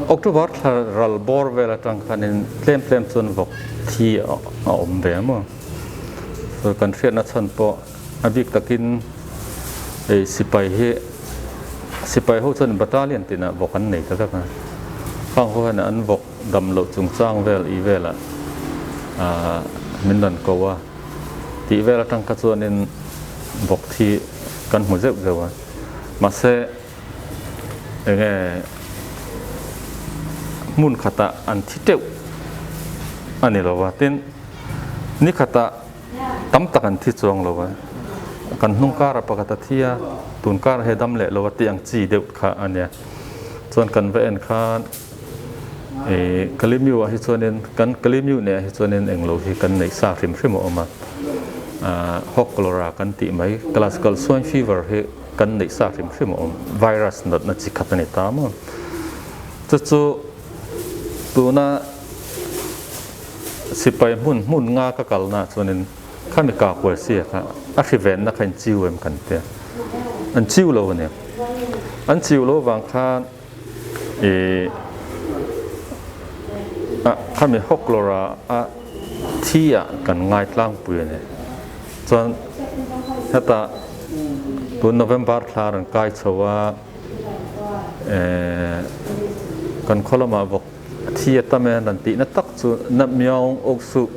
October thla ral bawr vel atang khanin tlem tlem chuan vawk thi a awm ve maw. Kan hriatna chhan pawh a bik takin hei sipai hi sipai ho chuan battalion tinah vawk an nei ta vek a. Khang ho hian an vawk dam loh chungchang vel ih velah ah min rawn ko a. Tih vel atang kha chuanin vawk thi kan hmu zeuh zeuh a. Mahse enge hmun khatah an thi teuh a ni lo va. Tin, ni khatah tam tak an thi chuang lo va. Kan hnung karah pakhat a thi a, tun karah hi a dam leh lo va tih ang chi deuh kha a nia. Chuan kan va en khan ih Kalimiu ah hi chuanin kan Kalimiu neh ah hi chuanin englo hi kan neih sa hrim hrim a awm a. Ah hawk cholera kan tih mai classical swine fever hi kan neih sa hrim hrim a awm. Virus natna chi khat a ni ta maw. Chu chu tuna sipai hmun hmun nga ka kalna ah chuanin khami ka kuai sia kha a hri venna kha in chiu em kan tia. An chiu lo a ni. An chiu lo vang khan ih khami hawklawra a thi ah kan ngai tlangpui a ni. Chuan hetah tun November thla a rawn kai chho a, kan khaw lamah vawk thi a tam e an rawn tihna tak chu Natmiaung awk suh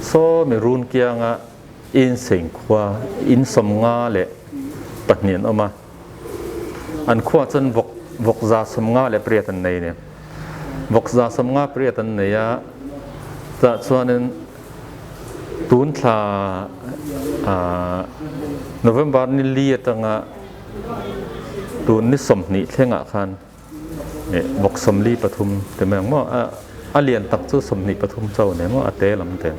saw mi run kianga inseng khua in 52 an awm a, an khua chuan vawk vawk 58 an nei a ni. Vawk 58 an nei a, tah chuanin Tun thla November ni li atanga tun ni 20 thlengah khan vawk 43 te mai ang maw a lian tak chu 23 chauh a ni maw a te lam te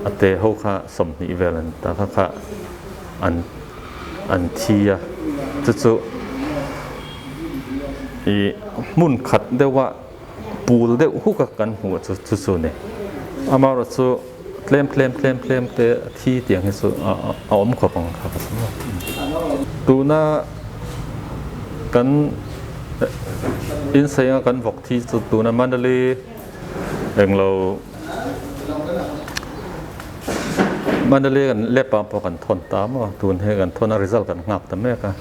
a te ho kha 20 vel an ta kha kha an an thi a chu chu ih hmun khat deuh a. Pul deuh huk a kan hmuh chu chu chu ni. Amaherawh chu tlem tlem tlem tlem te a thi tiang hi chu a awm khawp ang kha ka sawi a. Tuna kan insei anga kan vawk thi chu tuna Mandalay englo Mandalay kan lab ah pawh kan thawn ta maw tun hi kan thawn a result kan nghak ta mek a.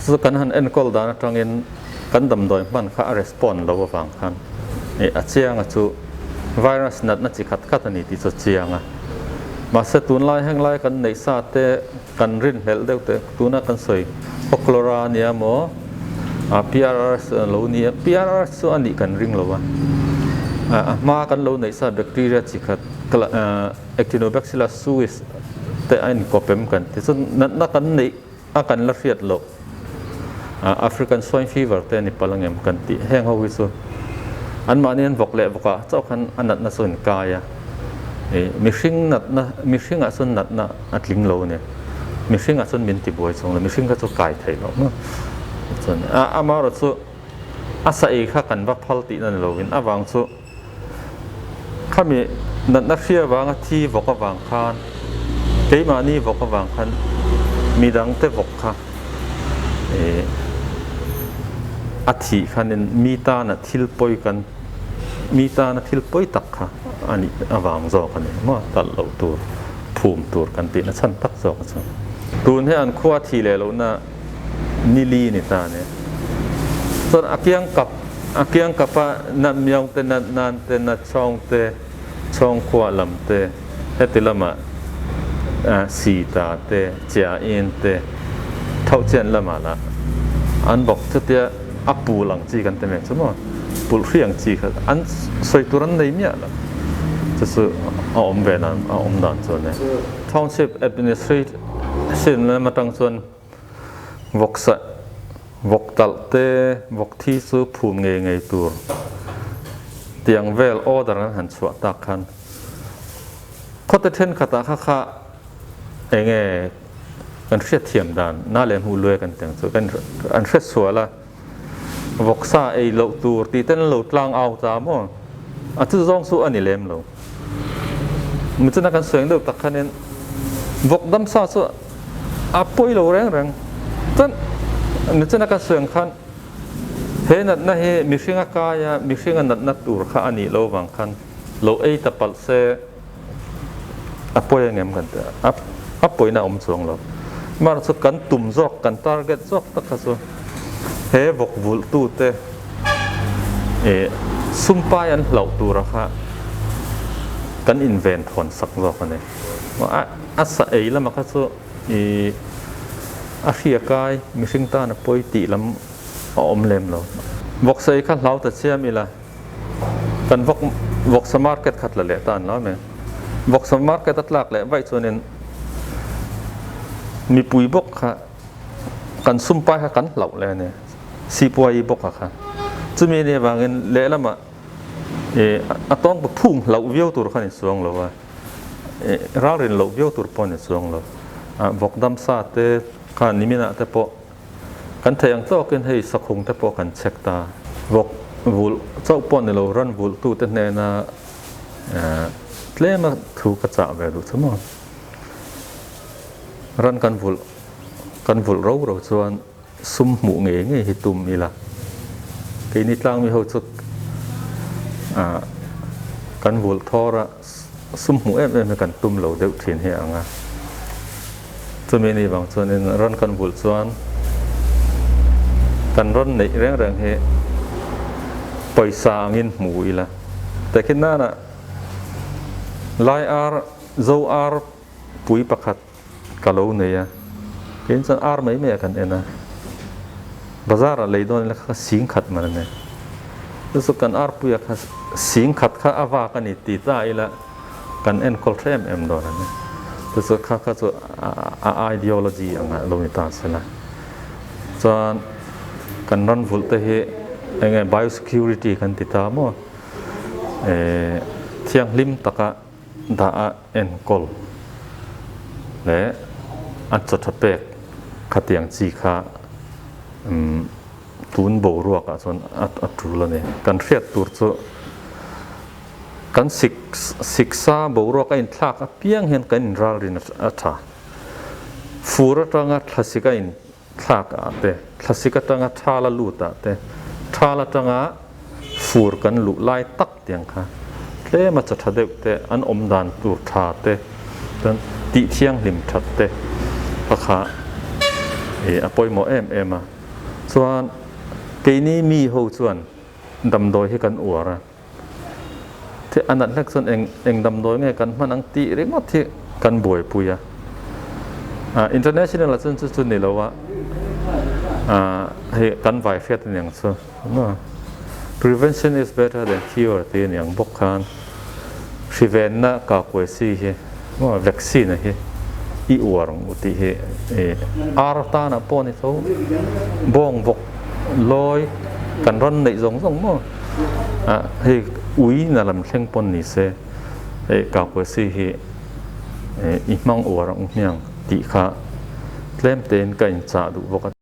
Chu kan han enkawl dan atangin Kan damdawi hman kha a respond lo avang khan ih a chiang a chu virus natna chi khat khat a ni tih chu a chiang a. Mahse tunlai henglai kan neih sa te kan rinhlelh deuh te tuna kan sawi Hawklora a nia maw ah PRRS a lo nia PRRS chu a nih kan ring lo a. A hma kan lo neih sa bacteria chi khat Actinobacillus suis te a inkawp em kan ti chu natna kan neih a kan la hriat loh African swine fever te a ni palh angem kan tih heng ho hi chu anmahni an vawk leh vawkah chauh khan a natna chu an kai a, ih mihring natna mihringah chuan natna a tling lo a ni, mihringah chuan min tibuai chung lo mihring kha chu kai theih loh maw chuan a amaherawh chu a sa ei kha kan va phal tihna ni lovin avang chu Khami natna hria vanga thi vawk avang khan keimahni vawk avang khan midangte vawk kha ih a thih khanin mi tana thil pawi kan mi tana thil pawi tak kha a nih avang zawk a ni maw talh loh tur phum tur kan tihna chhan tak zawk a chu. Tun hi an khua thih leh lohna ni li ni ta a ni. Chuan a kiang kap a kiang kapa na miang te na nan te na chawng te chawng khua lam te heti lama si ta te chia in te tho chian lama lah an bawk chutia a pul ang chi kan ti mek chu maw pulh hri ang chi kha an sawi tur an nei miah lo chu chu a awm ve dan a awm dan chu a ni. Township Administration lam atang chuan Vawksa, vawk talh te, vawk thi chu phum ngei ngei tur tiang vel order an han chhuah tak khan khawte thenkhatah kha kha enge kan hriatthiam dan na leh hmuh luai kan teng chu kan an hre sual a, vawksa ei loh tur tih ten an lo tlang au ta maw a chu zawng chu a ni lem lo. Michina kan sawi ang deuh tak khanin vawk damsa chu a pawi lo reng reng. Chuan michina kan sawi ang khan He natna hi mihringa kaia mihringa natna tur kha a nih lo vang khan lo ei ta palh se a pawi ang em kan ti a, a pawina a awm chuang lo. Amaherawhchu kan tum zawk, kan target zawk tak kha chu he vawk vulhtute ih sumpai an hlauh tura kha kan inven thawn sak zawk a ni. A sa ei lama kha chu ih a hria kai mihring tan a pawi tih lam a awm lem lo. Vawksa ei kha hlau ta chiam ila kan vawk vawksa market kha tla leh ta an lo a mi. Vawksa market a tlak leh vaih chuanin mipui bawk kha kan sumpai kha kan hlauh leh a ni Sipuai bawk a kha. Chumi nih avangin lehlamah ih a tawng pa phung hlauh viau tur kha a ni chuang lo a. Ralrin loh viau tur pawh a ni chuang lo. Vawk damsa te kha niminah te pawh kan theih ang tawkin hei sakhung te pawh kan check ta. Vawk vulh chauh pawh ni lo ran vulh tute hnena tlema thu ka chah ve duh chu maw. Ran kan vulh kan vulh ro ro chuan sum hmuh ngei ngei hi tum ila keini tlangmi ho chu ah kan vulh thawr a sum hmuh em em hi kan tum lo deuh thin hi ang a chumi ni vang chuanin ran kan vulh chuan kan rawn neih reng reng hi pawisa angin hmu ila tehkhin nana lai ar zo ar pui pakhat Ka lo nei a, keiin chuan ar mai mai ah kan en a, bazar ah lei dawn ila kha sing khat man a ni. Chu chu kan arpuia kha sing khat kha a vak a ni ti ta ila kan enkawl tha em em dawn a ni. Chu chu kha kha chu a ideology ang ah lo ni ta se la. Chuan kan ran vulh te hi eng nge biosecurity kan ti ta maw? Ehh thianghlim taka dah a enkawl leh a chaw tha pek khatiang chi kha tun boruak ah chuan a tul a ni. Kan hriat tur chu kan sik siksa boruak a inthlak apiang hian kan inralrin a tha. Fur atanga thlasik a in thlak ah te, thlasik atanga thal a lut ah te, thal atanga fur kan luh lai tak tiang kha tlem a cha tha deuh te, an awm dan tur tha te, chuan tih thianghlim that te kha kha ih a pawimawh em em a. Chuan keini mi ho chuan damdawi hi kan uar a, Thil a nat hlek chuan eng eng damdawi nge kan hman ang tih ringawt hi kan buaipui a. Ah international ah chuan chu chu ni lo a, ah hei kan vai hriat a niang chu prevention is better than cure tih a niang bawk khan hrivenna kakuaisi hi maw vaccine a hi i uar ang u tih hi ih ar tanah pawh a ni tho bawng bawk lawi kan rawn neih zawng zawng maw ah hei ui na lam thleng pawn ni se hei kakuaisi hi ih i hmang uar ang u hmiang tih kha tlem tein ka inchah duh bawk a.